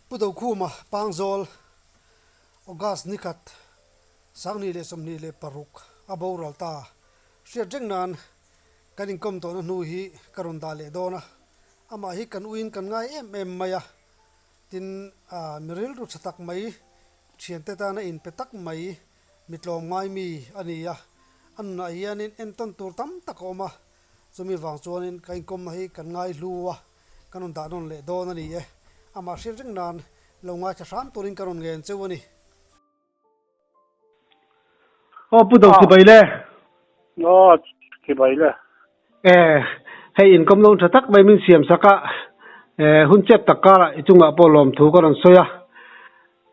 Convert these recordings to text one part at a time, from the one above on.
Pu Dokhuma Pangzawl August nikhat 2026 a boral ta. Hriat reng nan kan inkawm tawhna hnu hi ka rawn dah leh dawn a, amah hi kan uiin kan ngai em em mai a, tin mi rilru tha tak mai, thiante tana inpe tak mai, mi tlawmngai mi a ni a, a nunah hianin entawn tur tam tak a awm a, chumi vang chuanin ka inkawmna hi kan ngai hlu a, kan rawn dah nawn leh dawn a ni e. Amah hriat reng nan lo ngaithla hram turin ka rawn ngen cheu a ni. Aw Pu Do chibai le. Aw chibai le. E hei inkawm lo tha tak mai min siam sak a, e hun chep tak karah i chungah pawh lawmthu ka rawn sawi a.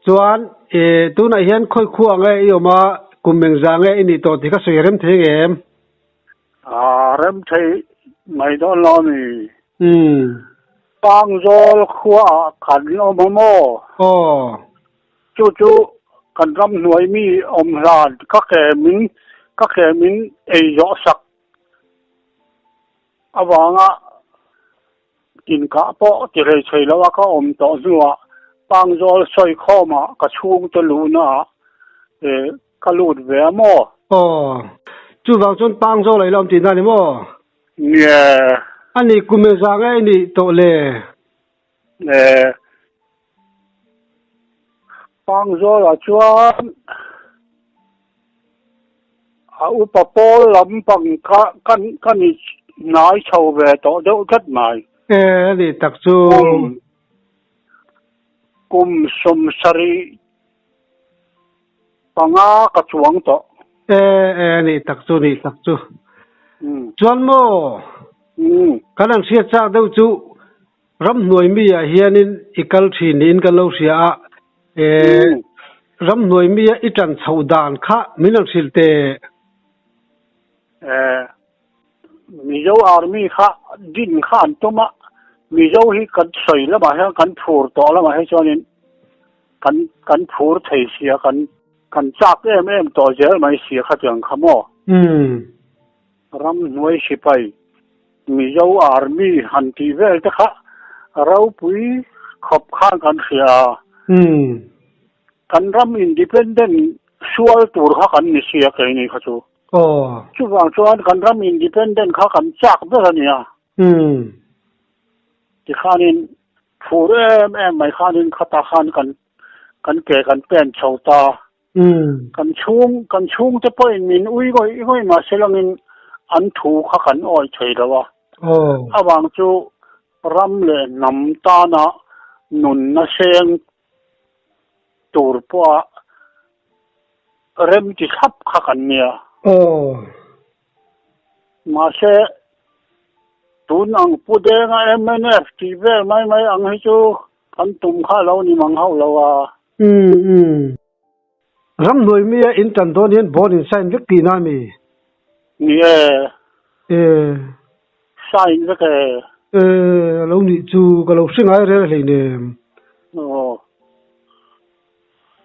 Chuan e tunah hian khawi khua nge i awm a, kum engzah nge i nih tawh tih kha sawi rem thei nge em? A rem thei mai dawn lo a ni. Umm. Pangzawl khuaah kan awm a maw? Aw. Chu chu kan ramhnuai mi awm hlan ka ke min ka ke min ei zawh sak avanga inkah pawh ti rei thei lo a ka awm tawh hnuah Pangzawl sawikhawmah ka chhungte luhnaah Ka lut ve a maw? Aw. Chuvang chuan pang zawk lo i la awm tihna a ni maw? Nie. A nih kum e zang e i nih tawh le? E. Pang zawlah chuan a upa pawl lampang kha ka ka ni hnai chho ve tawh deuh tlat mai. E, a nih tak chu. Kum kum 70 Panga ka chuang tawh. E e nih tak chu nih tak chu. Chuan maw kan an hriat chak deuh chu ramhnuai mi ah hianin i kal thin niin kan lo hria a, e ramhnuai mi a i tan chhoh dan kha min han hrilh teh. E Mizo Army kha din kha an tum a, Mizo hi kan sawi lamah hian kan phur tawh lamah hi chuanin kan kan phur thei sia kan kan chak em em tawh zel mai sia khatiang kha maw? Ramhnuai sipai Mizo Army han tih vel te kha ropui khawp khan kan hria a. Kan ram independent sual tur kha kan ni sia keini kha chu. Aw. Chuvang chuan kan ram independent kha kan chak ber a nia. Umm. Tikhanin phur em em mai khanin khata khan kan kan ke kan pen chho ta. Umm. Kan chhung kan chhungte pawhin min ui ngawih ngawih mahse langin an thu kha kan awih thei lo a. Aw. Avang chu ram leh hnam tana nunna seng tur pawha rem ti thlap kha kan nia. Aw. Mahse, tun ang Pu Denga mnf tih vel mai mai ang hi chu kan tum kha lo ni mang hauh lo a. Umm umm. Ramhnuai mi a in tan dawn hian bond in sign vek tihna a mi? Ni e. E. Sign vek e. E, a lo nih chu ka lo hre ngai rel hleinem. Aw.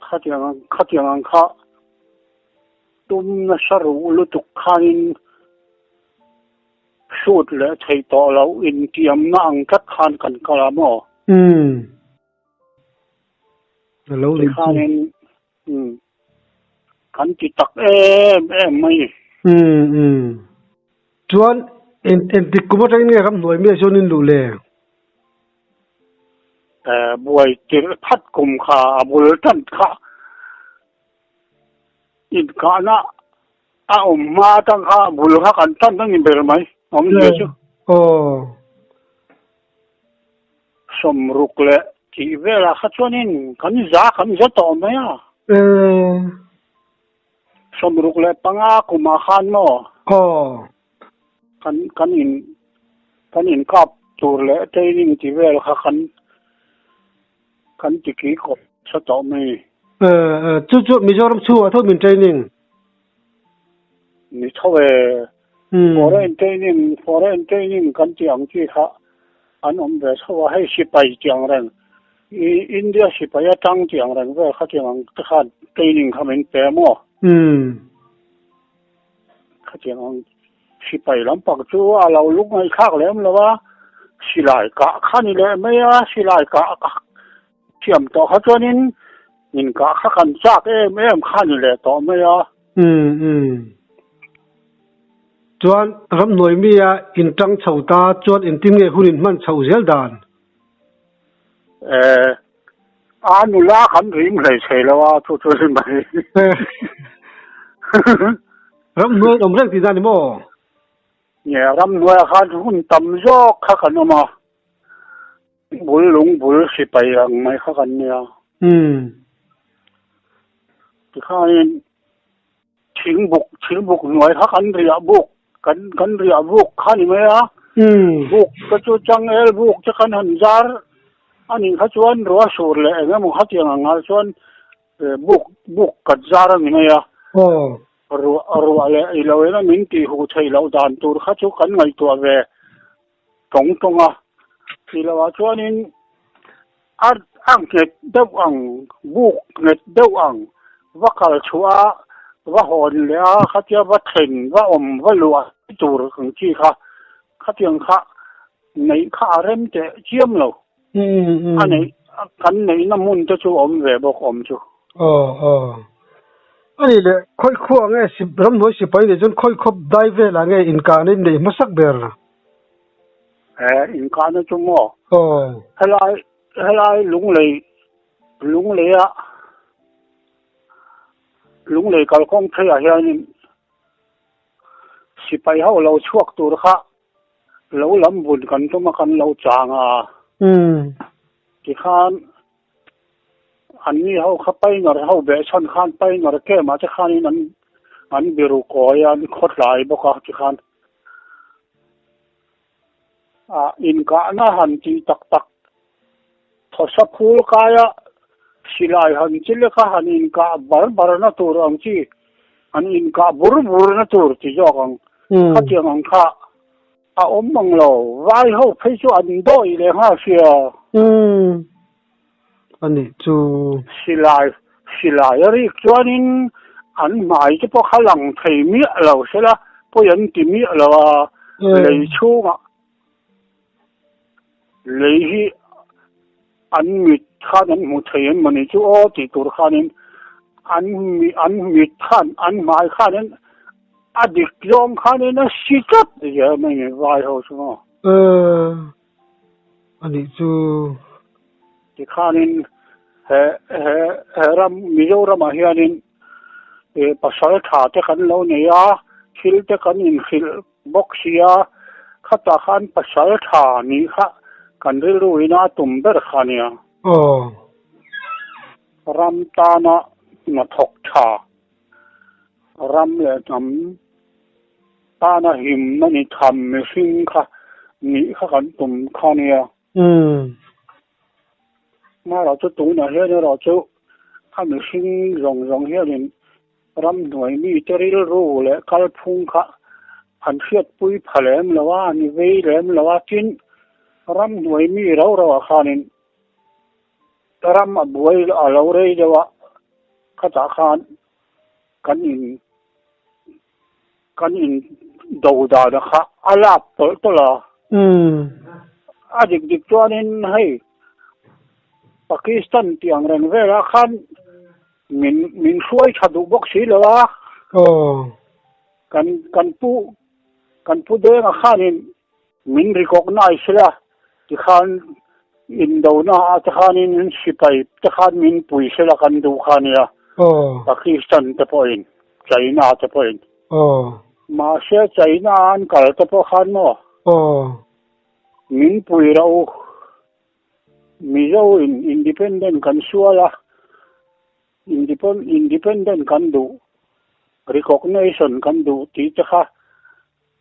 Khatiang ang khatiang ang kha tum nasa ruh lutuk khanin shoot leh thei tawh loh intiamna ang tlat khan kan kal a maw? Umm. A lo nih chu. Tikhanin umm kan ti tak em em mai. Umm umm. Chuan engtik kum atangin nge ramhnuai mi ah chuan in luh le? Buai tirh phat kum kha a bul tan kha inkahna a awm hma atang kha bul kha kan tan a ni ber mai awmzia chu. Aw. 60 leh tih velah kha chuanin kan za kan za tawh mai a. 65 kumah khan maw? Aw. Kan kan in kan inkap tur leh training tih vel kha kan kan ti ki kawp sa tawh mai. Chu chu Mizoram chhungah tho min training? Ni tho e. Foreign training foreign training kan tih ang chi kha an awm ve tho a, hei sipai tih ang reng i India sipai atang tih ang reng vel kha tiang ang te khan training kha min pe maw? Khatiang ang sipai lampang chu a lo lung ngaihthlak lem lo a, silai kah kha ni leh mai a, silai kah. siam tawh kha chuanin inkah kha kan chak em em kha a ni leh tawh mai a. Umm umm. Chuan ramhnuai mi a intang chho ta chuan engtin nge hun in hman chhoh zel dan? Eh, a nula kan rim hlei thei lo a, chu chu ni mai. Ramhnuai an awm reng tih dan ni maw? Nge, ramhnuaiah khan hun tam zawk kha kan awm a. Bul lung bul sipai ang mai kha kan nia. Umm. Tikhanin thingbuk thingbuk hnuai kha kan riah buk kan kan riah buk kha ni mai a. Umm. Buk te chu changel buk te kan han zar a nih kha chuan ruah sur leh eng emaw khatiang ang ah chuan buk buk kan zar a ni mai a. Aw. Ruah ruah leh ilo ina min tih huh theih loh dan tur kha chu kan ngaihtuah ve. Tawng tawng a, tih loh ah chuanin a a nghet deuh ang, buk nghet deuh ang, va kal chhuah a, va hawn leh a, khatia va thlen, va awm, va luah tur ang chi kha, khatiang kha neih kha a rem teh chiam lo. A neih, kan neihna hmun te chu awm ve bawk awm chu. Aw aw. A nih leh khawi khuah nge ramhnuai sipai nih chuan khawi khawp dai velah nge inkahna in neih hmasak ber? He inkahna chu maw? Aw. Helai helai lunglei lungleia lunglei kalkawng pheiah hianin sipai ho lo chhuak tur kha lo lam bun kan tum a kan lo chang a. Umm. Tikhan anni ho kha paingar ho behchhan khan paingar camp ah te khanin an an biru kawi a an khawtlai bawk a tikhan. Ah inkahna han tih tak tak thawsa phul kaia silai han chi leka han inkah bar bar na tur ang chi an inkah bur bur na tur ti zawk ang khatiang ang kha a awm ang lo vai ho phei chu an dawi leh nghal sia. Umm anih chu. Silai silai a rik chuanin an hmai te pawh kha lang thei miah lo sela pawi an ti miah lo a, lei chhungah lei hi an mit khan an hmu thei em mawni chu aw tih tur khanin an an mit khan an hmai khanin a dik zawng khanin a si tlat zel mai ni vai ho chu maw. Anih chu. Tikhanin he he he ram Mizoramah hianin eh pasal tha te kan lo nei a, thil te kan inhrilh bawk si a, khatah khan pasal tha nih kha kan rilru ina a tum ber kha a nia. Aw. Ram tana hnathawk tha, ram leh hnam tana himna ni tham mihring kha nih kha kan tum kha a nia. Umm. Hmarah chu tunah hian erawh chu a mihring zawng zawng hianin ramhnuai mite rilru leh kalphung kha an hriatpui pha lem lo a, an vei lem lo a, tin ramhnuai mi rau rauah khanin ram a buai a lo rei deuh a, khatah khan kan in Kan in do dan a kha a lap tawlh tawlh a. A dik dik chuanin hei Pakistan tih ang reng velah khan min min hruai tha duh bawk si lo a. Kan kan pu kan pu Denga khanin min recognize la tikhan indona ah te khanin sipai te khan min pui sela kan duh kha nia Pakistan te pawhin China te pawhin mahse China an kal te pawh khan maw min pui ro Mizo in independent kan sual a independent kan duh recognition kan duh tih te kha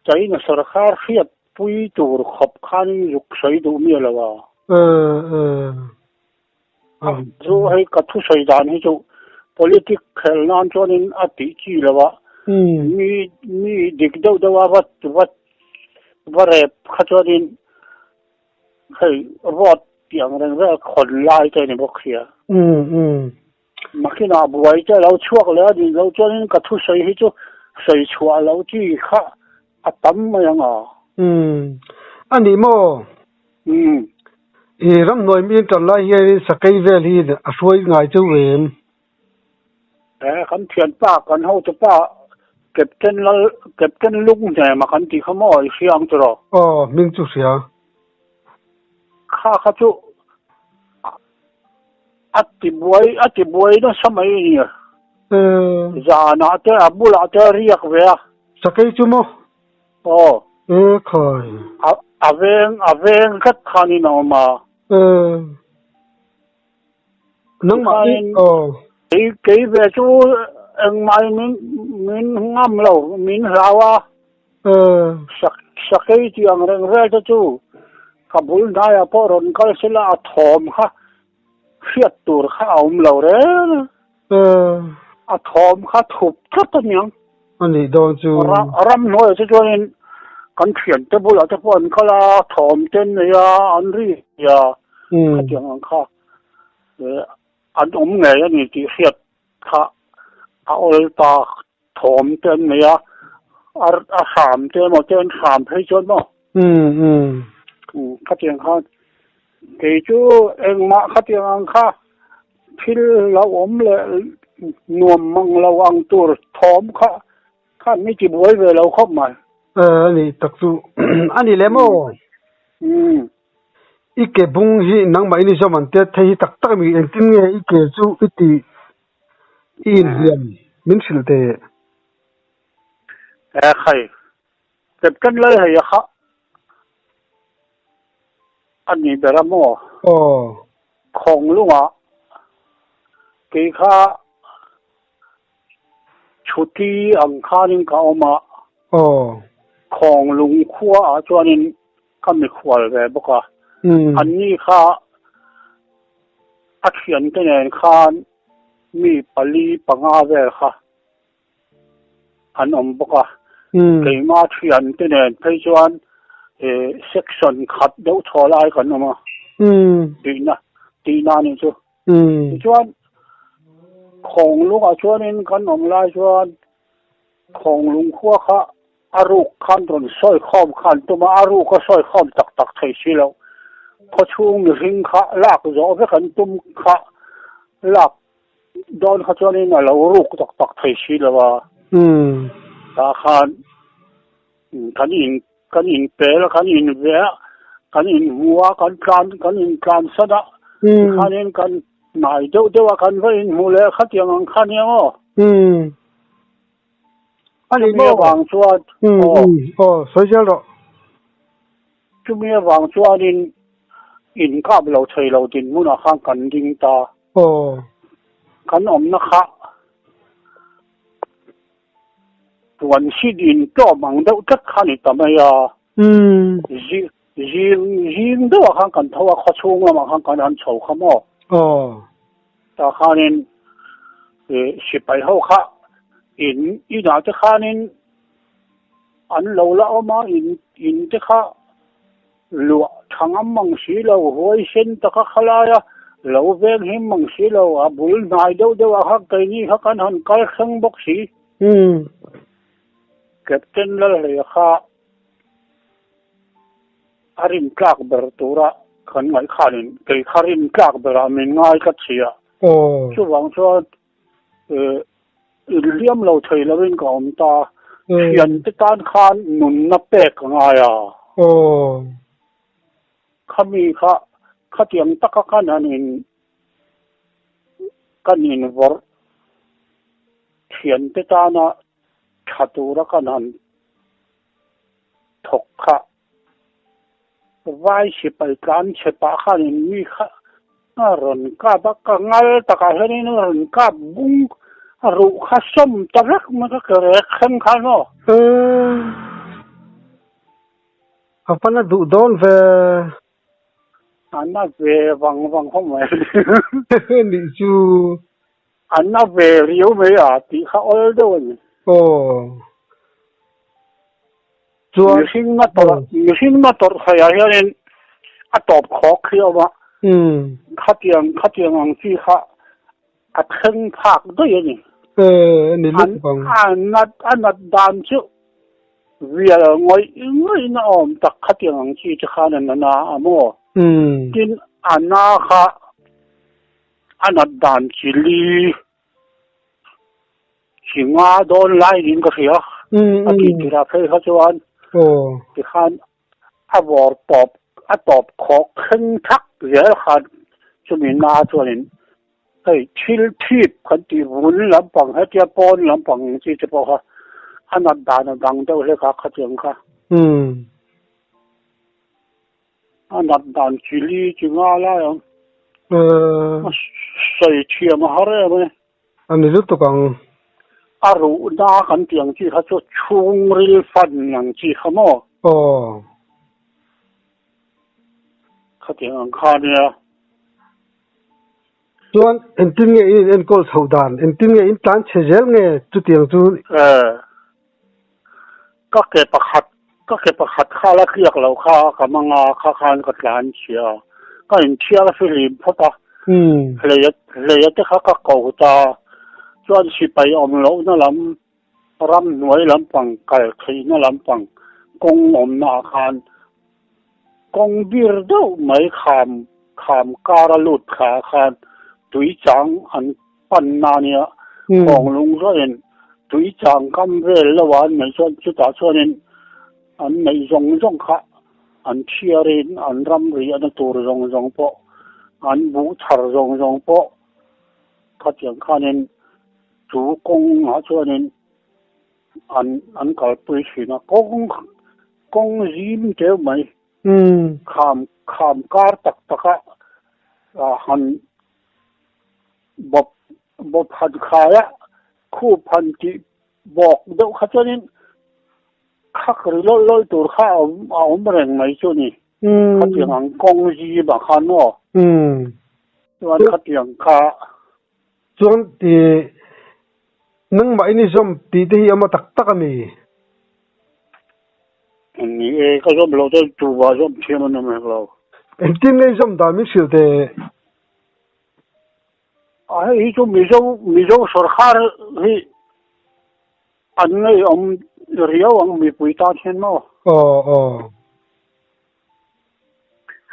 China sawrkar hriat pui tur khawp khanin zuk sawi duh miah lo a. A chu hei ka thusawi dan hi chu politic khel nan chuanin a tih chi lo a. Mi mi dik deuh deuh a va va va rep kha chuanin hei vote tih ang reng vel khawn lai te a ni bawk sia. Makinah buai te lo chhuak leh a nih loh chuanin ka thusawi hi chu sawi chhuah loh chi kha a tam mai ang a. Umm. A nih maw? Umm. I ramhnuai mi in ṭan lai hianin sakei vel hi a hruai ngai cheu em? E, kan thianpa, kan hotupa Captain Lal, Captain Lunghnema kan tih kha maw i hria ang tiraw? Aw, hming chu hria. Kha kha chu a ti buai, a ti buai nasa mai a ni. E. Zanah te a bulah te a riak ve a. Sakei chu maw? Aw. E khai. A a veng a veng tlat khanin a awm a. E. Nangmah hi aw. Kei kei ve chu engmah min min ngam lo min hlau a. E. Sak sakei tih ang reng vel te chu ka bul hnaiah pawh rawn kal sela a thawm kha hriat tur kha a awm lo reng a. E. A thawm kha thup tlat a niang. A nih dawn chu. Ramhnuaiah te chuanin kan thiante bulah te pawh an kal a, thawm te an nei a, an ri a, khatiang ang kha an awm ngei a ni tih hriat kha a awl ta, thawm te an nei a, a hram te emaw te an hram phei chuan maw. Khatiang khan kei chu engmah khatiang ang kha thil lo awm leh nuam mang lo ang tur thawm kha khan mi ti buai ve lo khawp mai. A nih tak chu a ni lem aw. I ke bung hi nangmah in i zawm an tet thei hi tak tak mi engtin nge i ke chu i tih i inhliam min hrilh teh. E khai Captain Lalheia kha a ni ber a maw? Aw. Khawnglungah kei kha chhuti ang khanin ka awm a. Aw. Khawnglung khuaah chuanin ka mikhual ve bawk a. Anni kha a thiante nen khan mi pali panga vel kha an awm bawk a. Keimah thiante nen phei chuan section khat deuh thaw lai kan awm a. Tihna tihna a nih chu. Tichuan Khawnglungah chuanin kan awm lai chuan Khawnglung khua kha a ruk khan rawn sawi khawm khan tum a, a ruk a sawi khawm tak tak thei si loh. Khawchhung mihring kha lak zawh vek an tum kha lak Dawn kha chuanin a lo ruk tak tak thei si lo a. Tah khan kan in kan in pel a, kan in ve a, kan in hmu a, kan tlan kan in tlan san a. Tikhanin kan hnai deuh deuh a, kan va in hmu leh khatiang ang kha nia maw? A ni maw? Chumi avang chuan aw. Aw, sawi zel rawh. Chumi avang chuanin in kap lo thei lo dinhmunah khan kan ding ta. Aw. Kan awmna kha puan sit in tlawm ang deuh tlat kha a ni ta mai a. Zing zing deuhah khan kan tho a, khawchhung lamah khan kan han chho kha maw? Aw. Tah khanin sipai ho kha in inah te khanin an lo la awm a, in in te kha luah tha ngam mang si lo, huaisen taka khalai a, lo veng him mang si lo, a bul hnai deuh deuh ah kha keini kha kan han kal thleng bawk si. Captain Lalhleia kha a rin tlak ber tura kan ngaih khanin kei kha rin tlak berah min ngai tlat si a. Chuvang chuan Inhliam lo thei lovin ka awm ta. Thiante tan khan nunna pek a ngai a. Khami kha khatiang taka khan han in kan invawrh thiante tana tha tura kan han thawk kha Vai sipai tlan chhe pah khanin mi kha a rawn kap a, ka ngal takah hianin a rawn kap bung a ruh kha sawm ta vek mai ka ke rek thleng khan aw. Eee a va na duh dawn ve. A na ve vang vang khawp mai. Nih chu. A na ve riau mai a tih kha awl deuh a ni. Aw. Chuan. Mihring na tawrh mihring na tawrh theiah hianin a tawp khawk khi a awm a. Khatiang khatiang ang chi kha a thleng phak daih a ni. Ee a ni lutuk ang. A nat a nat dan chu vial ngawih ngawih na awm tak khatiang ang chi te khan a na na a maw? Tin. A na kha a nat dan chi li chi nga dawn lai niin ka hria. A tih tirah phei kha chuan tikhan a vawr tawp a tawp khawk thleng thak zel khan chumi na chuanin hei thil thip kan tih vun lampang hetia pawn lampang ang chi te pawh kha a nat dan a dang deuh hlek a khatiang kha. A nat dan chi li chi nga lai ang. A sawi thiam a har em e. A ni lutuk ang. A ruhna kan tih ang chi kha chu chhungril fan ang chi kha maw? Aw. Khatiang ang kha nia. Chuan engtin nge in enkawl chhoh dan? Engtin nge in tlan chhe zel nge chutiang chu? Eh, ka ke pakhat, ka ke pakhat kha la tliak loh kha ka mang a, kha khan ka tlan chhia a. Ka inthiar fihlim phawt a, hleia, hleia te kha ka ko ta. Chuan sipai awm lohna lam, ramhnuai lampang kal theihna lampang kawng awmna ah khan Kawng bir deuh mai kham kham kar a lut thla ah khan tui chang an pan na nia, kawng lung zawhin tui chang kam vel lo a an neih chuan chutah chuanin an neih zawng zawng kha an thiarin an ramri ana tur zawng zawng pawh an buh thar zawng zawng pawh khatiang khanin chu kawng ah chuanin an an kalpui thin a, kawng Kawng zim teuh mai. Kham kham kar tak taka han bawp bawp han khai a, khup han tih bawk deuh kha chuanin khak ri lawih lawih tur kha a awm a awm reng mai chu a ni. Khatiang ang kawng zim ah khan maw? Chuan khatiang kha. Chuan ih nangmah in i zawm tih te hi a maw tak tak a ni? Ni e, ka zawm loh chuan tuvah zawm thiam an awm hek lo. Engtin nge i zawm dan min hrilh teh? A hei hi chu Mizo Mizo sawrkhar hi an ngeiawm riau ang mipui tan hian maw? Aw aw.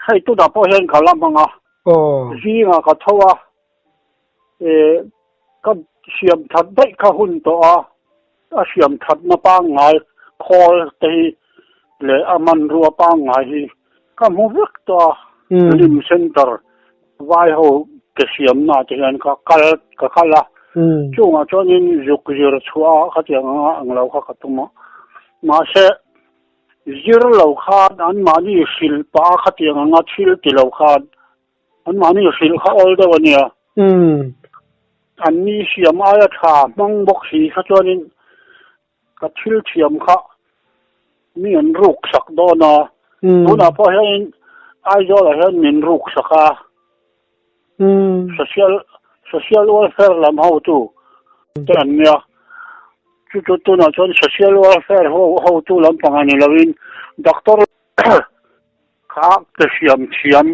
Hei tunah pawh hian ka la hmang a, zingah ka tho a, ka siam that daih kha hun tawh a, a siam thatna pangngai khawl te hi leh a hmanrua pangngai hi ka hmu vek tawh a, Lim Centre vai ho ke siamna te hian ka kal ka kal a, chungah chuanin zuk zir chhuah a khatiang anga ang lo kha ka tum a, mahse Zir lo khan anmahni hrilh pah a khatiang anga thil ti lo khan anmahni hrilh kha awl deuh a nia. Anni siam aia tha hmang bawk si kha chuanin ka thil thiam kha mi an ruk sak dawn a. Tunah pawh hianin Aizawlah hian min ruk sak a. Social social welfare lam hotu te an nia. Chu chu tunah chuan social welfare ho hotu lampang a ni loin doctor kha ke siam thiam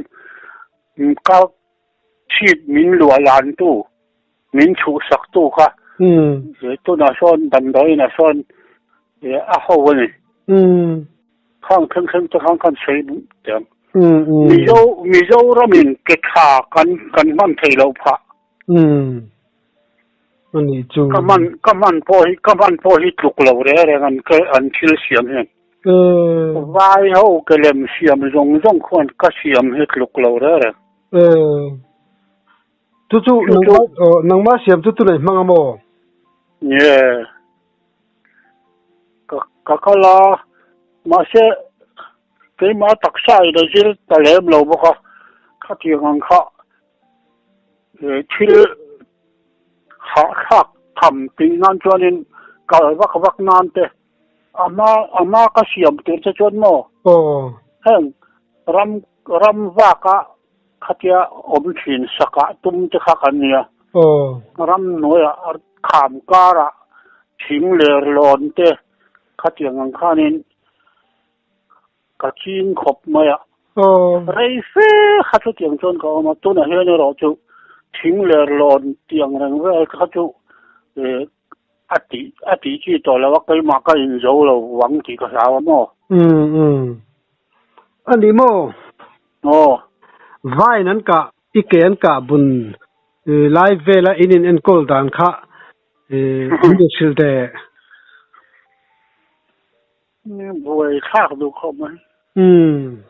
ka chhit min luah lan tu min chhuhsak tu kha tunah sawn damdawiinah sawn a ho a ni. Khang thleng thleng te khan kan sawi teh ang. Mizo Mizoramin ke tha kan kan hman thei loh phah. Ani chu. Ka hman ka hman pawh hi ka hman pawh hi tluk lo reng reng an ke an thil siam hian. Vai ho ke lem siam zawng zawng khuan ka siam hi tluk lo reng reng. Chu chu nangma siam chu tunei hmang a maw? Nge. Ka ka kal a, mahse keimah taksa in a zir ta lem lo bawk a, khatiang ang kha thil hahthlak tham tih nan chuanin kal vak vak nan te a hma a hma ka siam tur te chuan maw heng ram ram vaka khatia awm thin sakah tum te kha kan nia. Ram hnuaiah kham karah thing ler lawn te khatiang ang khanin ka ching khawp mai a. Rei fe kha chutiang chuan ka awm a, tunah hian erawh chu thing ler lawn tiang reng vel kha chu a tih a tih chi tawh lo a, keimah ka inzo lo vang tih ka hlau a maw? A ni maw? Aw. Vain an kah i ke an kah bun lai vela in in enkawl dan kha min rawn hrilh teh. Buai thlak duh khawp mai. Umm.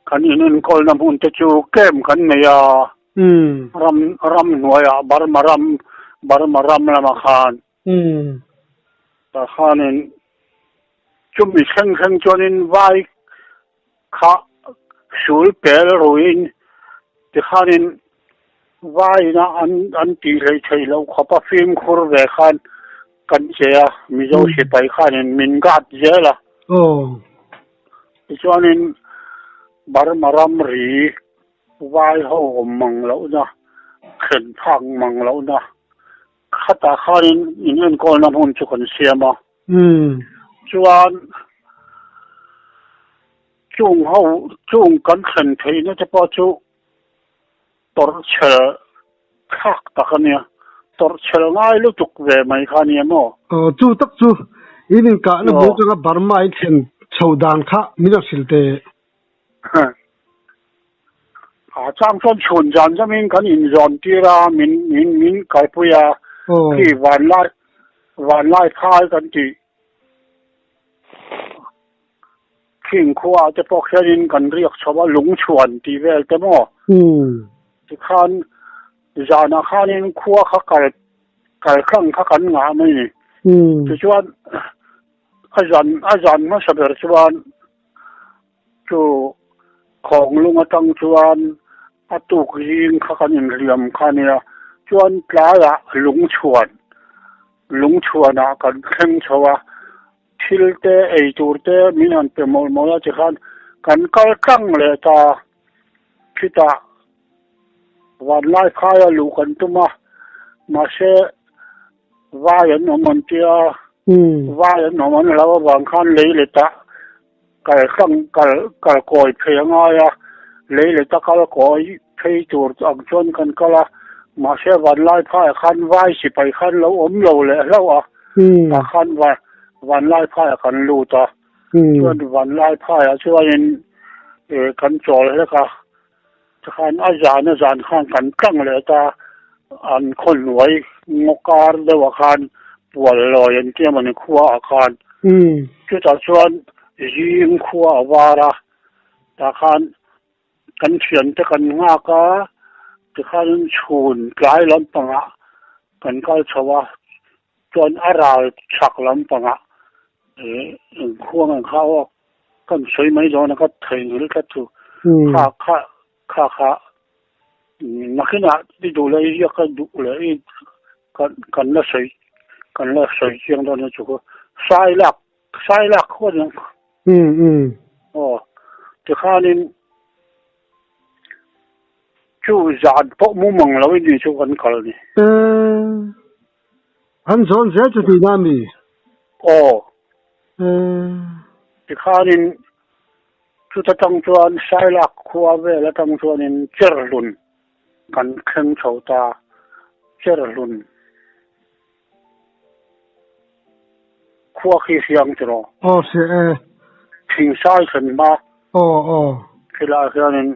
Kan in enkawlna hmun te chu camp kan nei a, ram ramhnuaiah Burma ram Burma ram lamah khan. Tah khanin chumi thleng thleng chuanin vai kha sul pel ruiin tikhanin vaiin a an an tih hleih theih loh khawp a fimkhur ve khan kan che a, Mizo sipai khanin min guard zel a. Tichuanin Burma ramri vai ho awm mang lohna, thlen phak mang lohna khatah khanin in enkawlna hmun chu kan siam a. Chuan chung ho chung kan thlen theihna te pawh chu tawrhchhel thlak tak a nia, tawrhchhel ngai lutuk ve mai kha a nia maw? Aw, chu tak chu in inkahna bul atanga Burma in thlen chho dan kha min rawn hrilh teh. A chang chuan chhun zan zamin kan inzawn tir a, min min min kalpui a, khi vanlai vanlai phai kan tih Khing khuaah te pawh khianin kan riak chho a, lungchhuan tih vel te maw? Tikhan zanah khanin khua kha kal kal tlang kha kan ngah mai ni. Tichuan a zan a zan hmasa ber chuan chu khawnglung atang chuan a tuk zing kha kan inhliam kha nia. Chuan tlaiah lungchhuan lungchhuanah kan thleng chho a. Thil te, ei tur te min han pe mawlh mawlh a tikhan kan kal tlang leh ta. Khitah vanlai phaia luh kan tum a, mahse vai an awm an tia, vai an awm an hlau avang khan lei letah kal tlang kal kal kawi phei a ngai a, lei leta kal kawi phei tur ang chuan kan kal a, mahse vanlai phaiah khan vai sipai khan lo awm lo leh hlauh a. Tah khan vanlai phaiah kan lut a, chuan vanlai phaiah chuanin kan chawl hlek a, tikhan a zan a zan khan kan tlang leh ta, an khaw hnuai ngaw kar deuhah khan pual lawi an tia mawni khuaah khan, chutah chuan zing khua a var a, tah khan Kan thiante kan nghak a, tikhan chhun tlai lampangah kan kal chho a, chuan a ral chhak lampangah ih khuang ang kha aw kan sawi mai dawn a ka theihnghilh tlat chu kha kha kha kha nakinah i duh leh i ziak ka duh leh i kan kan la sawi kan la sawi chiang dawn a chu khaw sai lak Sai lak khaw aniang. Umm umm. Aw, tikhanin chu zan pawh mumang lo in ni chu kan kal ni. Eee, an zawn zel chu tihna a mi? Aw. Eee. Tikhanin chuta tang chuan sai lak khua vel atang chuanin Cherhlun kan thleng chho ta, Cherhlun. Khua khi hriang ti rawh. Aw hria e. Thingsai thlen hma. Aw aw. Khilaiah hianin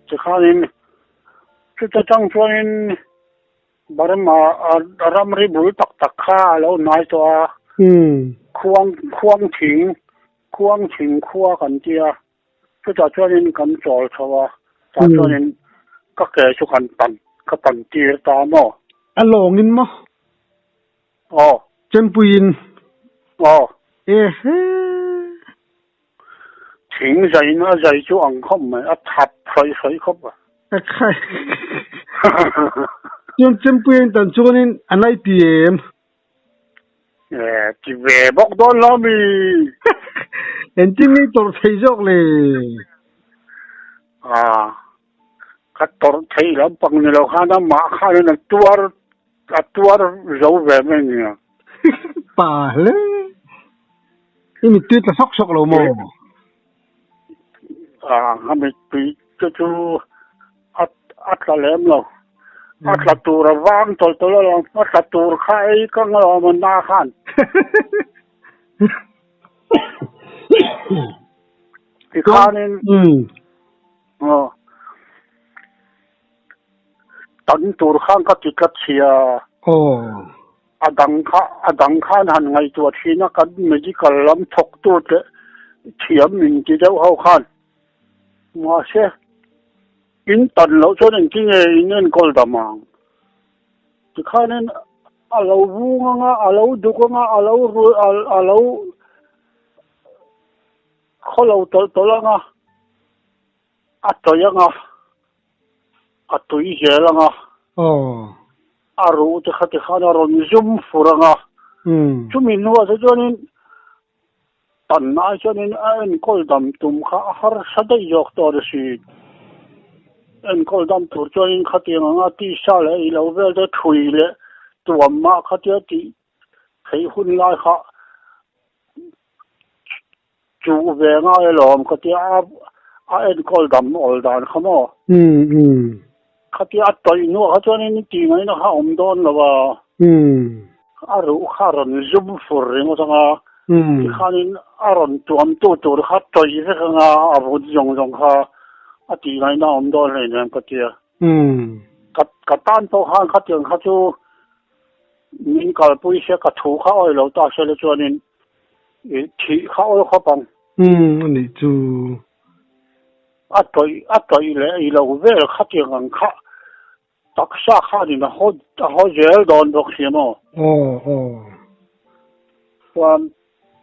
tikhanin chuta tang chuanin Burma ramri bul tak tak kha a lo hnai tawh a. Khuang khuang thing khuang thing khua kan tia chutah chuanin kan chawl chho a, tah chuanin ka ke chu kan tan ka tan tir ta maw? A lawngin maw? Aw. Chempuiin? Aw. Ehe. Thing zaiin a zai chu ang khawp mai, a thap hrawih hrawih khawp a. Ekhai. Chuan Chempuiin tan chuanin a nai ti em? Eh, ti ve bawk dawn lo mi. Engtin nge i tawrh thei zawk le? Ah, ka tawrh thei lampang ni lo khan amah khanin a tuar, a tuar zo ve mai nia. Pa hle. I mittui tla sawk sawk lo maw? Ah, ka mittui te chu a a tla lem lo. A tla tur a vang tawlh tawlh a lo, a tla tur kha ei ka ngawm a na khan. Tikhanin aw tan tur khan ka ti tlat sia. Aw. A dang kha a dang khan han ngaihtuah thin a, kan medical lam thawktu te thiam min ti deuh ho khan. Mahse, in tan loh chuan engtin nge in enkawl dam ang? Tikhanin a lo vung anga, a lo duk anga, a lo a lo khaw lo tawlh tawlh anga, a tawih anga, a tui zel anga, a ruh te kha tikhan a rawn zum fur anga, chumi hnuah te chuanin Tan ai chuanin a enkawl dam tum kha a harsa daih zawk tawh a si. Enkawl dam tur chuanin khatiang anga tisa leh ei lo vel te thui leh tuam mah khatia tih theih hun lai kha chuh ve ngai alawm khatia a enkawl dam awl dan kha maw? Khatia a tawih hnuah kha chuanin tih ngaihna kha a awm dawn lo a. A ruh kha a rawn zum fur ringawt ang a, tikhanin a rawn tuamtu tur kha tawih vek ang a, a vut zawng zawng kha a tih ngaihna a awm dawn hleinem ka ti a. Ka ka tan pawh khan khatiang kha chu min kalpui sia ka thu kha awih lo ta sela chuanin thih kha awl khawp ang. A nih chu. A tawih a tawih leh ei lo vel khatiang ang kha taksa khanin a haw a haw zel dawn bawk si maw? Aw aw. Chuan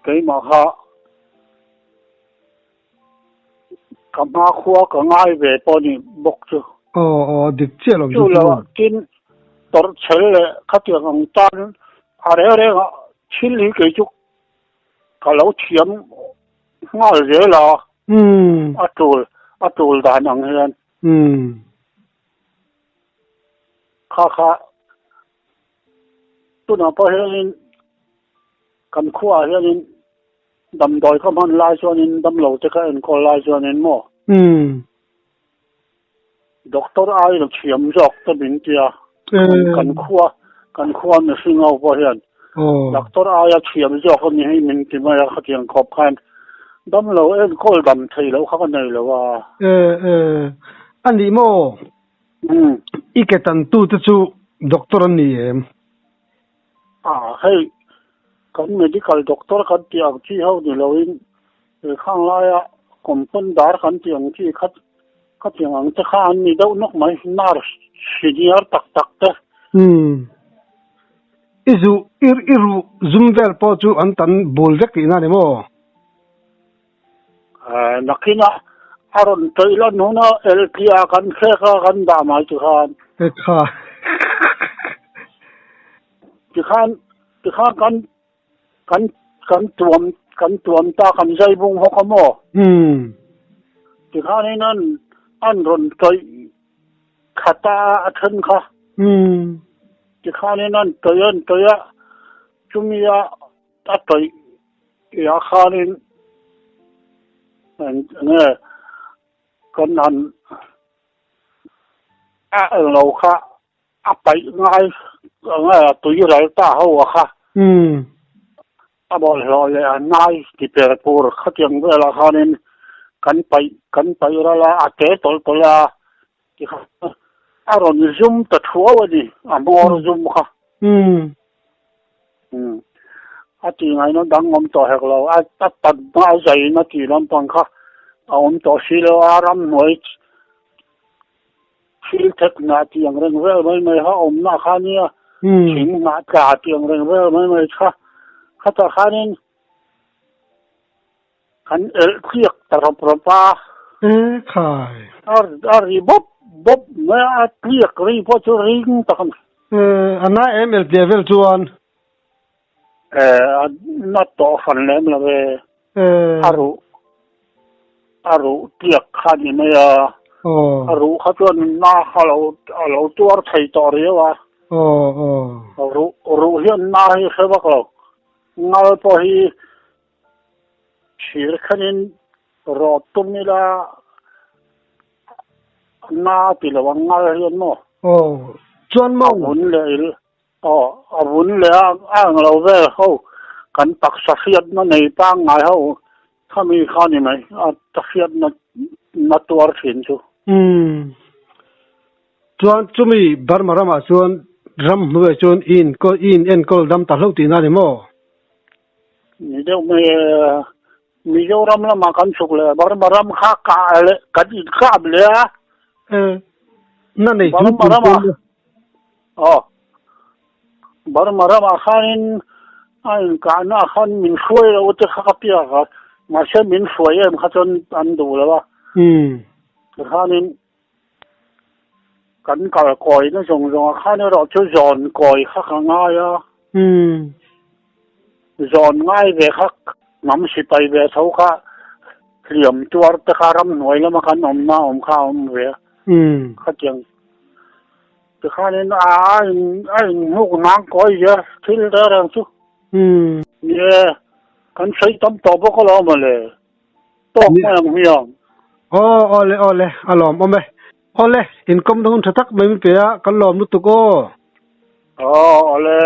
keimah kha ka hmakhua ka ngai ve pawh ni bawk chu. Aw aw dik chiah lo chu lo ah tin tawrh chhel leh khatiang ang tan a reng reng ah thil hi kei chu ka lo thiam nghal zel a. A tul a tul dan ang hian. Kha kha tunah pawh hianin kan khuaah hianin damdawi ka hman lai chuanin damlo te ka enkawl lai chuanin maw doctor ai lo thiam zawk te min tia kan khua kan khua mihring ho pawh hian doctor aia thiam zawk a ni hi min ti mai a khatiang khawp khan damlo enkawl dam thei loh kha ka nei lo a. A nih maw? I ke tantu te chu doctor an ni em? A hei kan medical doctor kan tih ang chi ho ni loin he khang laia compounder kan tih ang chi kha khatiang ang te kha an ni deuh nawk mai nurse senior tak tak te. Umm. I zu i i ruh zum vel pawh chu an tan bul vek tihna a ni maw? Nakinah a rawn tawih lan huna LPA kan thlek a kan dah mai tikhan. Ekha. Tikhan tikhan kan kan kan tuam kan tuam ta kan zai bung hawk a maw? Umm. Tikhanin an an rawn tawih khat a a then kha. Umm. Tikhanin an tawih an tawih a chumi a a tawih Tiah khanin enge kan han a englo kha a paih ngai enge a tui ral ta ho a kha a bawlhhlawh leh a nai ti per pur khatiang velah khanin kan paih kan paih ral a a te tawlh tawlh a tikhan a rawn zum ta thuau a ni a hmawr zum kha. Umm a tih ngaihna dang awm tawh hek lo, a a tat hma a zaiin a tih lampang kha a awm tawh si lo a, ramhnuai thil thek hnah tih ang reng vel mai mai kha awmna kha a nia, thing hnah tla tih ang reng vel mai mai kha khatah khanin kan elh tliak ta rawp rawp a. E khai. A ri bawp bawp mai a, a tliak ri pawh chu ring tak a ni. E a na em el tih vel chuan. E a na tawh hran lem lo e. E. A ruh a ruh tliak kha a ni mai a. Aw. A ruh kha chuan na kha lo a lo tuar thei tawh riau a. Aw aw. Ruh ruh hian na hi hre vak lo. Ngal pawh hi Thir khanin rawt tum ila na ti lo ang ngal hian maw? Aw, chuan maw? A vun leh il, aw, a vun leh a ang lo vel ho, kan taksa hriatna nei pangngai ho. Khami kha ni mai a ka hriat na na tuar thin chu. Umm. Chuan chumi Burma ramah chuan ram hnuaiah chuan i inkawl i in enkawl dam ta hlauh tihna a ni maw? Ni deuh mai e. Mizoram lamah kan chhuk leh Burma ram kha kah leh kan inkap leh a. E. Na nei chung Burma ramah aw. Burma ramah khanin a inkahna ah khan min hruai lo te kha ka piak a, mahse min hruai em kha chuan an duh lo a. Tikhanin kan kal kawina zawng zawng ah khan erawh chu zawn kawi kha ka ngai a. Zawn ngai ve kha hnam sipai ve tho kha hliam tuar te kha ramhnuai lama kan awmna awm kha a awm ve a. Khatiang. Tikhanin a in a inhnuk nang kawi zia thil reng reng chu. Ni e, kan sawi tam tawh bawk alawm mawle. Tawk mai ang hmiang. Aw awle awle a lawm awm e. Awle inkawmna hun tha tak mai min pe a, kan lawm lutuk aw. Aw awle.